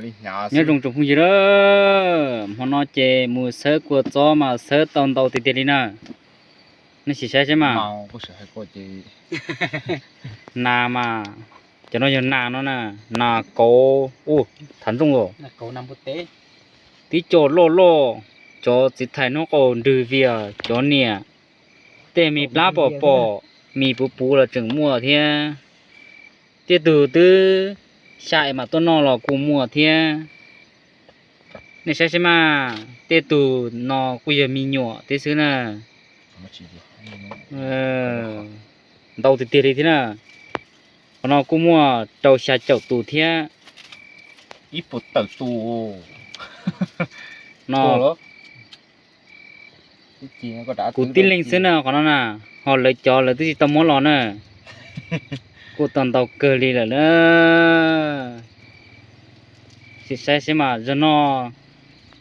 Nyob zoo tsoom phooj ywg, hmo no ces mus xawb kua txob mas xawb tau ntau tiag tiag li na. Nej sim saib saib mas, nas mas, cov no yog nas no na, nas kauv, u, thav ntsooj los, tib co loj loj, cov txiv thais hnub qau nrwg vias, cov niam tej me plab pom pom, mis puv puv los tseem muaj thiab. Tej tug twb xya es mam tuaj noj los kuj muaj thiab. Nej saib saib mas, tej tug no kuj yog me nyuam thiab xwb na. Ntau tiag tiag li thiab na. Qhov no kuj muaj rau xya caum tus thiab. Ib puas tawm tus no. Kuv tib leeg xwb na qhov no na, ho lawv cov lawv twb tsis tau muab los na. Kuj tau ntau kawg li lawm na. Sim saib saib mas, zaum no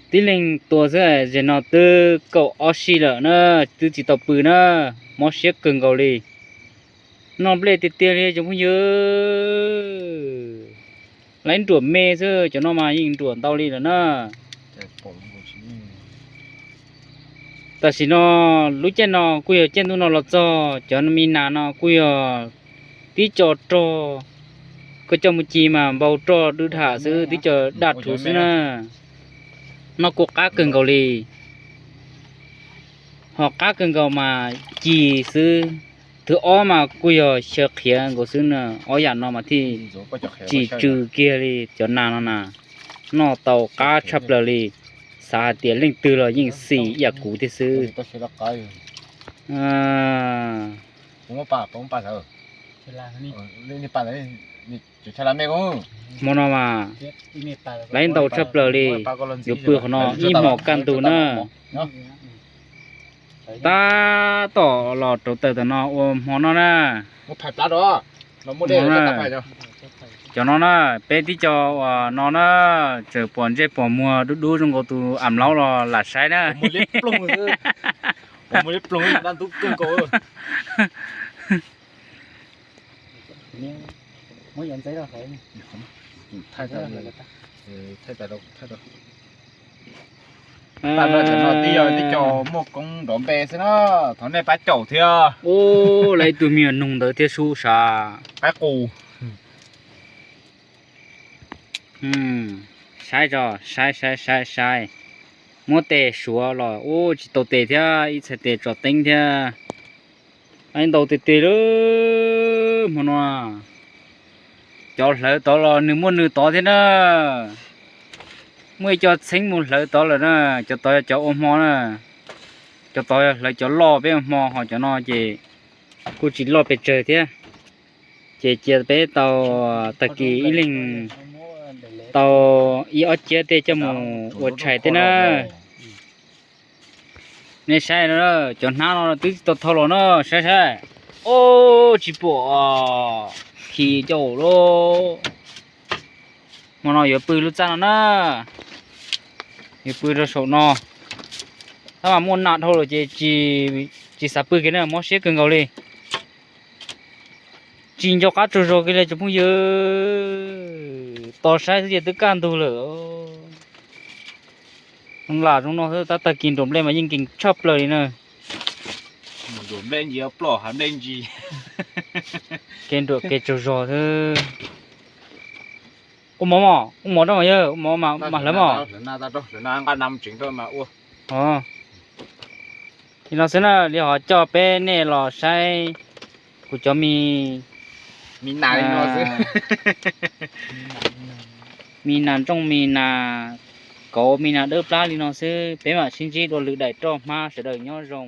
tib leeg tua xwb, zaum no twb kaum ob sij lawm na, twb tsis tau pw na, mob siab kawg nkaus li. Noj nplej tiag tiag li tsoom phooj ywg. Lawv nruam me xwb, cov no mas yeej nruam ntau li lawm na. Tam sim no, lub caij no kuj yog caij ntuj no los txog, cov me nas no kuj yog tib co rog, koj coj mus ci mas npau roj dwb dham xwb, tib co daj rhuv xwb na. Noj kuj qab kawg nkaus li. Ho qab kawg nkaus mas ci xwb. Thwv ob mas kuj yog xyaw qhiav nkaus xwb na, ob yam no mas thiaj tsis tsw kiag li cov nas no na. Noj tau qab tshaj plaws li, xav hais tias leej twg los yeej xis ib yam kuv thiab xwb. Hmo no mas laiv ntau tshaj plaws li, yuav pw qhov no ib hmos kaj ntug na. Tab tom los rauv taws tam no ua hmo no na. Cov no na, peb tib co uas no na, tseem pom ntsej pom muag dub dub zoo nkaus tus am laub los lam saib na. Tib yog tib co muaj koob nrov npe xwb na, thov nej pab caum thiab. Ub, lawv ib tug me nyuam noog ntawd thiab sub sav. Qaib qus. Saib tso, saib saib saib saib. Muab tes suav los ub tsis tau tes thiab, ib txhais tes tso teeb thiab. Ib ntau tes tes lawm hmo no. Cov hlawv tod los nws muaj nws tod thiab na. Muaj ib co txheeb mus hlawv tod lawm na, cov tod yog cov ua hmo na. Cov tod yog hlawv cov loj peb ua hmo, ho cov no ces kuj tsis loj pes tsawg thiab. Ces cia peb tau tag kis ib leeg tau ib ob ciab tej coj mus ua tshais tej na. Nej saib no, cov hnab no twb tsis tau thau los na, saib saib. Ub, tsis pom khi coj lawm. Hmo no yuav pw lub txaj no na, yuav pw rau saum no. Tab mas muaj nas dhau lawm ces tsis xav pw kiag na, mob siab kawg nkaus li. Tsis nco qab tsaug zog kiag li tsoom phooj ywg, tos saib xwb ces twb kaj ntug lawm. Zoo lam zoo no xwb, tab tag kis nruam nplej mas yeej nkees tshaj plaws li na. Kev nruam kev tsaug zog xwb. Ua mov mog, ua mov rau mas yawg, ua mov mas hlawv mog. Li no xwb na, li ho coj peb nej los saib kuv cov me, me nas ntsooj, me nas kauv, me nas dawb plab li no xwb. Peb mam sib ntsib dua lwm daim roj hmab, sawv daws nyob zoo.